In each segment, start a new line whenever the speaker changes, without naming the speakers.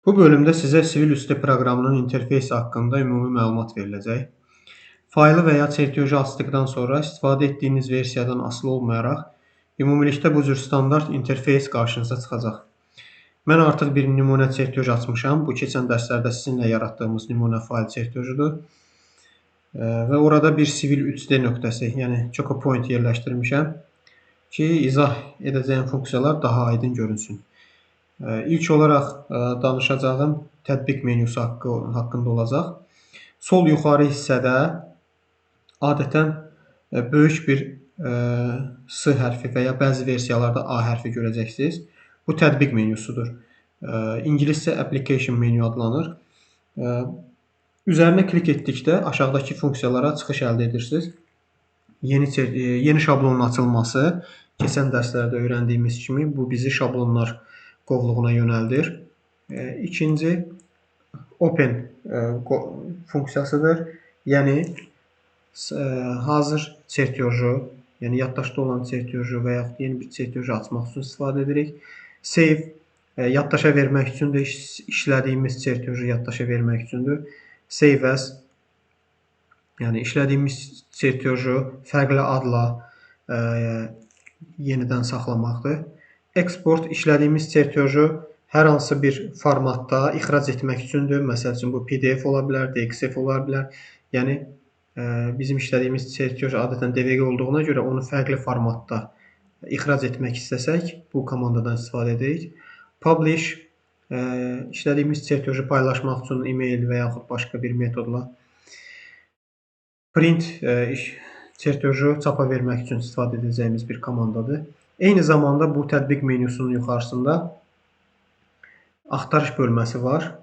Bu bölümdə sizə Civil 3D proqramının interfeysi haqqında ümumi məlumat veriləcək. Faylı və ya çertyoju açdıqdan sonra istifadə etdiyiniz versiyadan asılı olmayaraq ümumilikdə bu cür standart interfeys qarşınıza çıxacaq. Mən artıq bir nümunə çertyoj açmışam. Bu keçən dərslərdə sizinlə yaratdığımız nümunə fayl çertyojudur. Və orada bir Civil 3D nöqtəsi, yəni Choco Point yerləşdirmişəm ki, izah edəcəyim funksiyalar daha aydın görünsün. İlk olaraq danışacağım tətbiq menyusu haqqında olacaq. Sol yuxarı hissədə adətən böyük bir S hərfi və ya bəzi versiyalarda A hərfi görəcəksiniz. Bu tətbiq menyusudur. İngiliscə Application menu adlanır. Üzərinə klik etdikdə aşağıdakı funksiyalara çıxış əldə edirsiniz. Yeni şablonun açılması, keçən dərslərdə öyrəndiyimiz kimi bu bizi şablonlar qovluğuna yönəldir. İkinci Open funksiyasıdır. Yəni hazır çertyoju, yəni yaddaşda olan çertyoju və yaxud yeni bir çertyoju açmaq üçün istifadə edirik. Save yaddaşa vermək üçündür. İşlədiyimiz çertyoju yaddaşa vermək üçündür. Save as, yəni işlədiyimiz çertyoju fərqli adla yenidən saxlamaqdır. Export işlədiyimiz çertyoju hər hansı bir formatda ixrac etmək üçündür. Məsəl üçün bu PDF ola bilər, DXF ola bilər. Yəni bizim işlədiyimiz çertyoj adətən DVG olduğuna görə onu fərqli formatda ixrac etmək istəsək, bu komandadan istifadə edirik. Publish işlədiyimiz çertyoju paylaşmaq üçün e-mail və yaxud başqa bir metodla. Print çertyoju çapa vermək üçün istifadə edəcəyimiz bir komandadır. Eyni zamanda bu tətbiq menyusunun yuxarısında axtarış bölməsi var.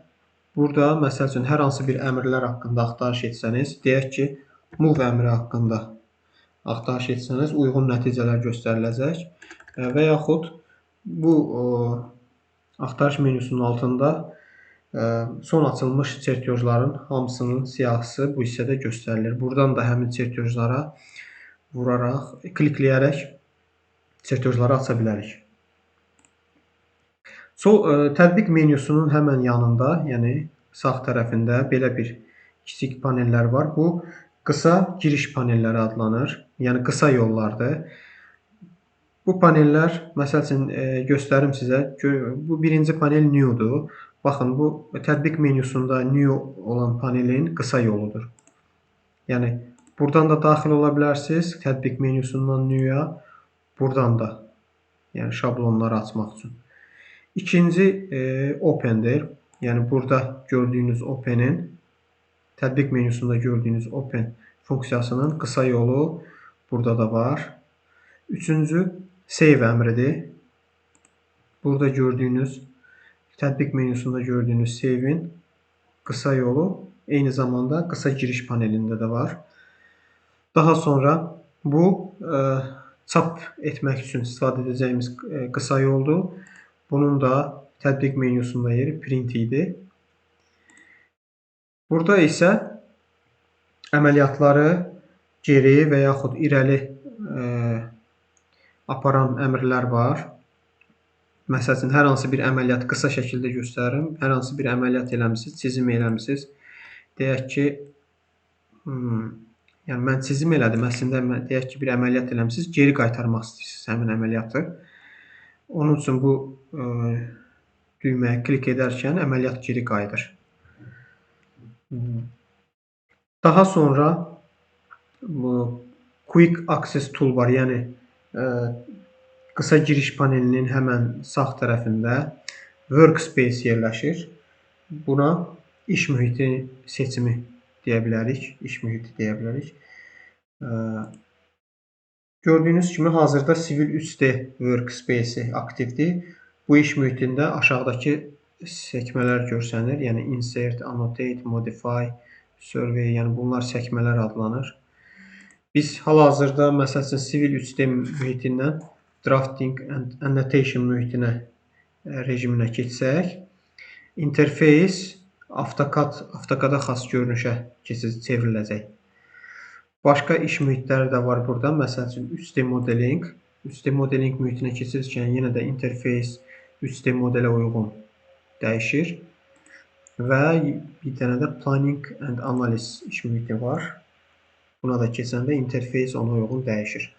Burada məsəl üçün hər hansı bir əmrlər haqqında axtarış etsəniz, deyək ki, move əmri haqqında axtarış etsəniz, uyğun nəticələr göstəriləcək. Və yaxud bu axtarış menyusunun altında son açılmış çertyojların hamısının siyahısı bu hissədə göstərilir. Buradan da həmin çertyojlara vuraraq, klikləyərək çertyojları aça bilərik. Tətbiq menyusunun həmən yanında, yəni sağ tərəfində belə bir kiçik panellər var. Bu qısa giriş panelləri adlanır. Yəni qısa yollardır. Bu panellər, məsəl üçün göstərim sizə. Bu birinci panel New-dur. Baxın, bu tətbiq menyusunda New olan panelin qısa yoludur. Yəni buradan da daxil ola bilərsiniz tətbiq menyusundan New-ya. Buradan da, yəni şablonları açmaq üçün. İkinci Open-dir. Yəni burada gördüyünüz Open-in, tətbiq menyusunda gördüyünüz Open funksiyasının qısa yolu burada da var. Üçüncü Save əmridir. Burada gördüyünüz, tətbiq menyusunda gördüyünüz Save-in qısa yolu eyni zamanda qısa giriş panelində də var. Daha sonra bu çap etmək üçün istifadə edəcəyimiz qısa yoldur. Bunun da tətbiq menyusunda yeri print idi. Burada isə əməliyyatları geri və yaxud irəli aparan əmrlər var. Məsəl üçün, hər hansı bir əməliyyat qısa şəkildə göstərim. Hər hansı bir əməliyyat eləmisiniz, çizim eləmisiniz. Deyək ki, yəni mən çizim elədim. Əslində, deyək ki, bir əməliyyat eləmisiniz, geri qaytarmaq istəyirsiniz həmin əməliyyatı. Onun üçün bu düyməyə klik edərkən əməliyyat geri qayıdır. Daha sonra bu Quick Access Toolbar, yəni qısa giriş panelinin həmən sağ tərəfində Workspace yerləşir. Buna iş mühiti seçimi deyə bilərik. İş mühiti deyə bilərik. Gördüyünüz kimi hazırda Civil 3D Workspace-i aktivdir. Bu iş mühitində aşağıdakı sekmələr görsənir. Yəni Insert, Annotate, Modify, Survey, yəni bunlar sekmələr adlanır. Biz hal-hazırda məsəl üçün Civil 3D mühitindən Drafting and Annotation mühitinə, rejiminə keçsək, interface AutoCAD-a xas görünüşə çevriləcək. Başqa iş mühitləri də var burada. Məsəl üçün 3D modeling. 3D modeling mühitinə keçirkən yenə də interface 3D modelə uyğun dəyişir. Və bir dənə də Planning and Analysis iş mühiti var. Buna da keçəndə interfeys ona uyğun dəyişir.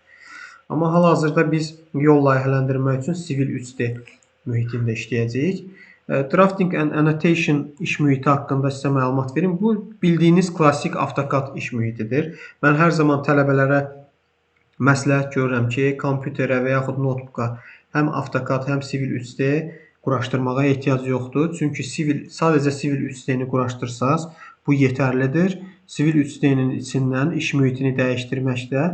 Amma hal-hazırda biz yol layihələndirmək üçün Civil 3D mühitində işləyəcəyik. Drafting and Annotation iş mühiti haqqında sizə məlumat verim. Bu bildiyiniz klassik AutoCAD iş mühitidir. Mən hər zaman tələbələrə məsləhət görürəm ki, kompüterə və yaxud notebooka həm AutoCAD, həm Civil 3D quraşdırmağa ehtiyac yoxdur. Çünki sadəcə Civil 3D-ni quraşdırsaz, bu yetərlidir. Civil 3D-nin içindən iş mühitini dəyişdirməkdə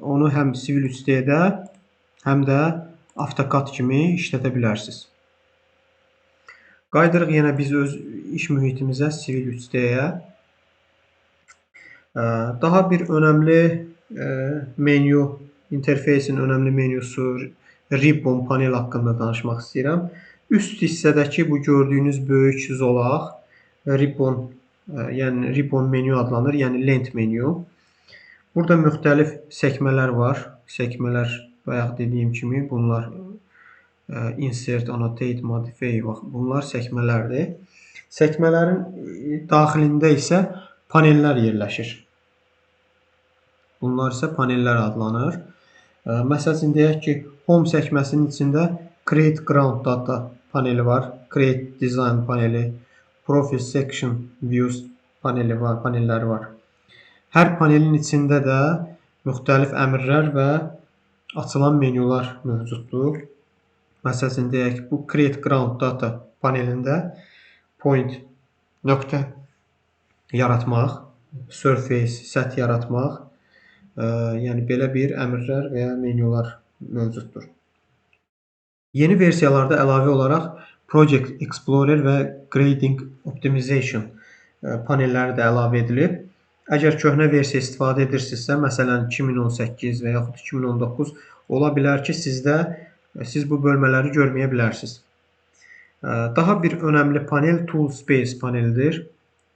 onu həm Civil 3D-də, həm də AutoCAD kimi işlədə bilərsiniz. Qayıdırıq yenə biz öz iş mühitimizə, Civil 3D-yə. Daha bir önəmli menyu, interfeysin önəmli menyusu Ribbon panel haqqında danışmaq istəyirəm. Üst hissədəki bu gördüyünüz böyük zolaq Ribbon, yəni Ribbon menyu adlanır, yəni lent menyu. Burada müxtəlif sekmələr var. Sekmələr bayaq dediyim kimi bunlar Insert, Annotate, Modify, bax, bunlar sekmələrdir. Sekmələrin daxilində isə panellər yerləşir. Bunlar isə panellər adlanır. Məsəl üçün deyək ki, Home sekməsinin içində Create Ground Data paneli var, Create Design paneli, Profile Section Views paneli var, panelləri var. Hər panelin içində də müxtəlif əmrlər və açılan menyular mövcuddur. Məsəl üçün deyək, bu Create Ground Data panelində point, nöqtə yaratmaq, surface, səth yaratmaq, yəni belə bir əmrlər və ya menyular mövcuddur. Yeni versiyalarda əlavə olaraq Project Explorer və Grading Optimization panelləri də əlavə edilib. Əgər köhnə versiya istifadə edirsinizsə, məsələn 2018 və yaxud 2019, ola bilər ki, siz bu bölmələri görməyə bilərsiniz. Daha bir önəmli panel Tool Space panelidir.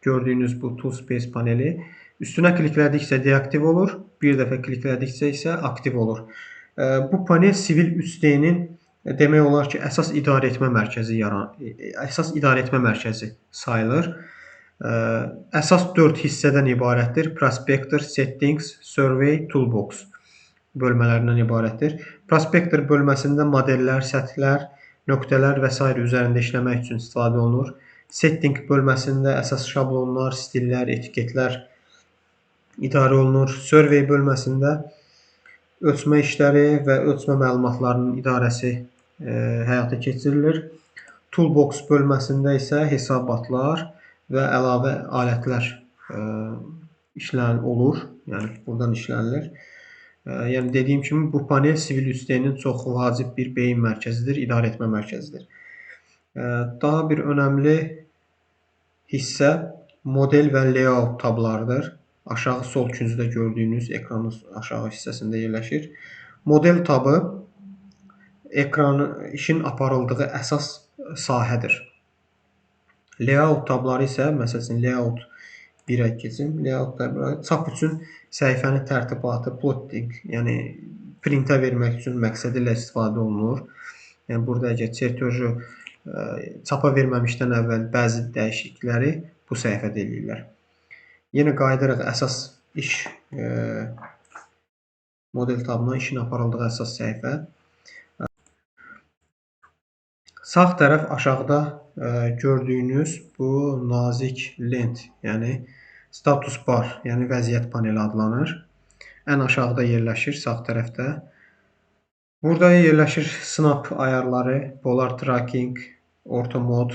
Gördüyünüz bu Tool Space paneli. Üstünə kliklədikcə deaktiv olur, bir dəfə kliklədikcə isə aktiv olur. Bu panel Civil 3D-nin demək olar ki, əsas idarə etmə mərkəzi əsas idarə etmə mərkəzi sayılır. Əsas 4 hissədən ibarətdir. Prospector, Settings, Survey, Toolbox bölmələrindən ibarətdir. Prospector bölməsində modellər, səthlər, nöqtələr və sair üzərində işləmək üçün istifadə olunur. Setting bölməsində əsas şablonlar, stillər, etiketlər idarə olunur. Survey bölməsində ölçmə işləri və ölçmə məlumatlarının idarəsi həyata keçirilir. Toolbox bölməsində isə hesabatlar və əlavə alətlər işlən olur. Yəni buradan işlənilir. Yəni dediyim kimi bu panel Civil 3D-nin çox vacib bir beyin mərkəzidir, idarə etmə mərkəzidir. Daha bir önəmli hissə model və layout tablarıdır. Aşağı sol küncdə gördüyünüz ekranın aşağı hissəsində yerləşir. Model tabı ekranı işin aparıldığı əsas sahədir. Layout tabları isə, məsəl üçün layout 1-ə keçim. Layout tabları çap üçün səhifənin tərtibatı, plotting, yəni printə vermək üçün məqsədi ilə istifadə olunur. Yəni burada əgər çertyoju çapa verməmişdən əvvəl bəzi dəyişiklikləri bu səhifədə eləyirlər. Yenə qayıdırıq əsas iş model tabına, işin aparıldığı əsas səhifə. Sağ tərəf aşağıda gördüyünüz bu nazik lent, yəni status bar, yəni vəziyyət paneli adlanır. Ən aşağıda yerləşir, sağ tərəfdə. Burada yerləşir snap ayarları, polar tracking, ortho mod,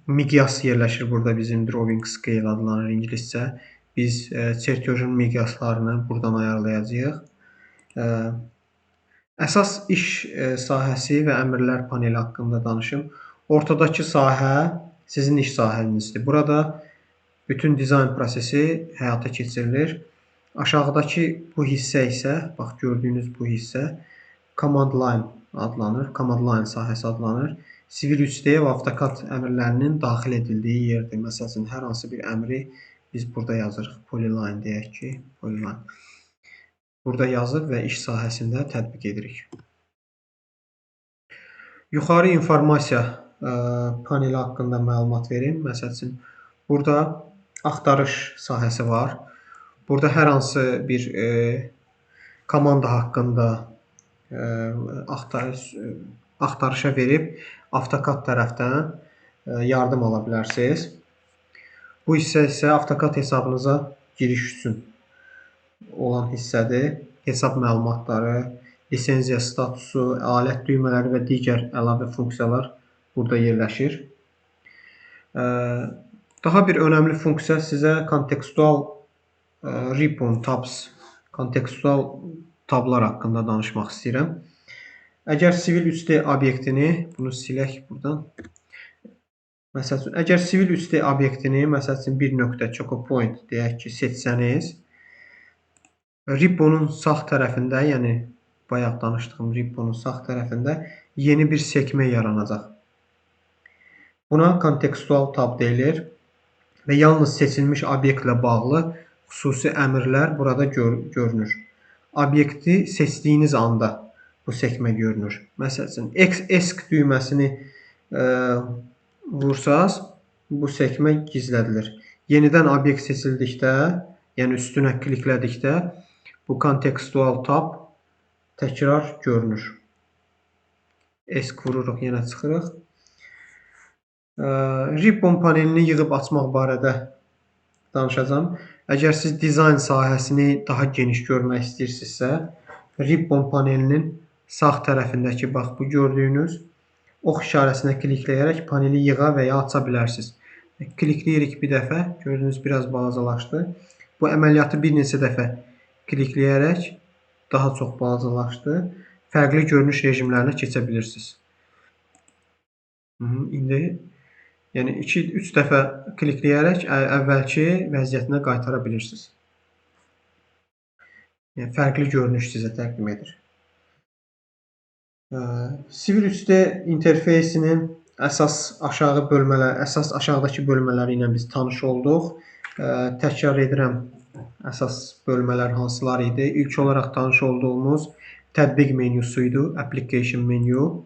miqyas yerləşir burada bizim drawing scale adlanır ingiliscə. Biz çertyojun miqyaslarını buradan ayarlayacağıq. Əsas iş sahəsi və əmrlər paneli haqqında danışım. Ortadakı sahə sizin iş sahənizdir. Burada bütün dizayn prosesi həyata keçirilir. Aşağıdakı bu hissə isə, bax gördüyünüz bu hissə command line adlanır. Command line sahəsi adlanır. Civil 3D və AutoCAD əmrlərinin daxil edildiyi yerdir. Məsəl üçün, hər hansı bir əmri biz burada yazırıq. Polyline deyək ki, polyline. Burada yazıb və iş sahəsində tətbiq edirik. Yuxarı informasiya paneli haqqında məlumat verim. Məsəl üçün, burada axtarış sahəsi var. Burada hər hansı bir komanda haqqında axtarışa verib AutoCAD tərəfdən yardım ala bilərsiniz. Bu hissə isə AutoCAD hesabınıza giriş üçün olan hissədir. Hesab məlumatları, lisenziya statusu, alət düymələri və digər əlavə funksiyalar burada yerləşir. Daha bir önəmli funksiya sizə kontekstual ribbon tabs, kontekstual tablar haqqında danışmaq istəyirəm. Əgər Civil 3D obyektini, bunu silək buradan. Məsəl üçün, əgər Civil 3D obyektini, məsəl üçün bir nöqtə choke point deyək ki, seçsəniz, ribbonun sağ tərəfində, yəni bayaq danışdığım ribbonun sağ tərəfində yeni bir sekmə yaranacaq. Buna kontekstual tab deyilir və yalnız seçilmiş obyektlə bağlı xüsusi əmrlər burada görünür. Obyekti seçdiyiniz anda bu sekmə görünür. Məsəl üçün, Esc düyməsini vursaz, bu sekmə gizlədilir. Yenidən obyekt seçildikdə, yəni üstünə kliklədikdə bu kontekstual tab təkrar görünür. Esc vururuq, yenə çıxırıq. Ribbon panelini yığıb açmaq barədə danışacağam. Əgər siz dizayn sahəsini daha geniş görmək istəyirsinizsə, Ribbon panelinin sağ tərəfindəki, bax bu gördüyünüz ox işarəsinə klikləyərək paneli yığa və ya aça bilərsiniz. Klikləyirik bir dəfə, gördüyünüz biraz balacalaşdı. Bu əməliyyatı bir neçə dəfə klikləyərək daha çox balacalaşdı. Fərqli görünüş rejimlərinə keçə bilirsiniz. İndi yəni 2-3 dəfə klikləyərək əvvəlki vəziyyətinə qaytara bilirsiniz. Yəni fərqli görünüş sizə təqdim edir. Civil 3D interfeysinin əsas aşağı bölmələr, əsas aşağıdakı bölmələri ilə biz tanış olduq. Təkrar edirəm, əsas bölmələr hansılar idi? İlk olaraq tanış olduğumuz tətbiq menyusu idi, Application Menu.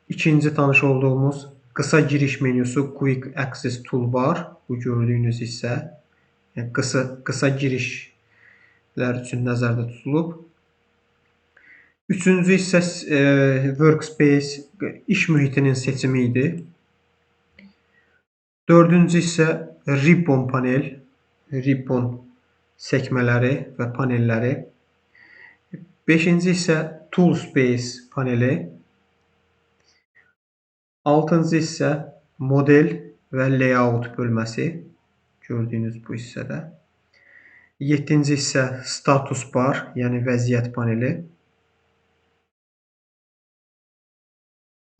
İkinci tanış olduğumuz qısa giriş menyusu, Quick Access Toolbar, bu gördüyünüz hissə, yəni qısa girişlər üçün nəzərdə tutulub. Üçüncü hissə Workspace, iş mühitinin seçimi idi. Dördüncü hissə Ribbon panel, ribbon sekmələri və panelləri. Beşinci hissə Toolspace paneli. Altıncı hissə model və layout bölməsi, gördüyünüz bu hissədə. Yeddinci hissə status bar, yəni vəziyyət paneli.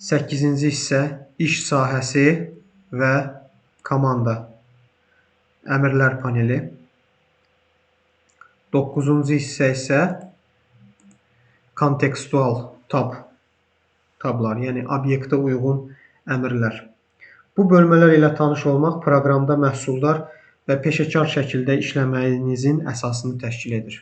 Səkkizinci hissə iş sahəsi və komanda, əmrlər paneli. Doqquzuncu hissə isə kontekstual tablar, yəni obyektə uyğun əmrlər. Bu bölmələr ilə tanış olmaq proqramda məhsuldar və peşəkar şəkildə işləməyinizin əsasını təşkil edir.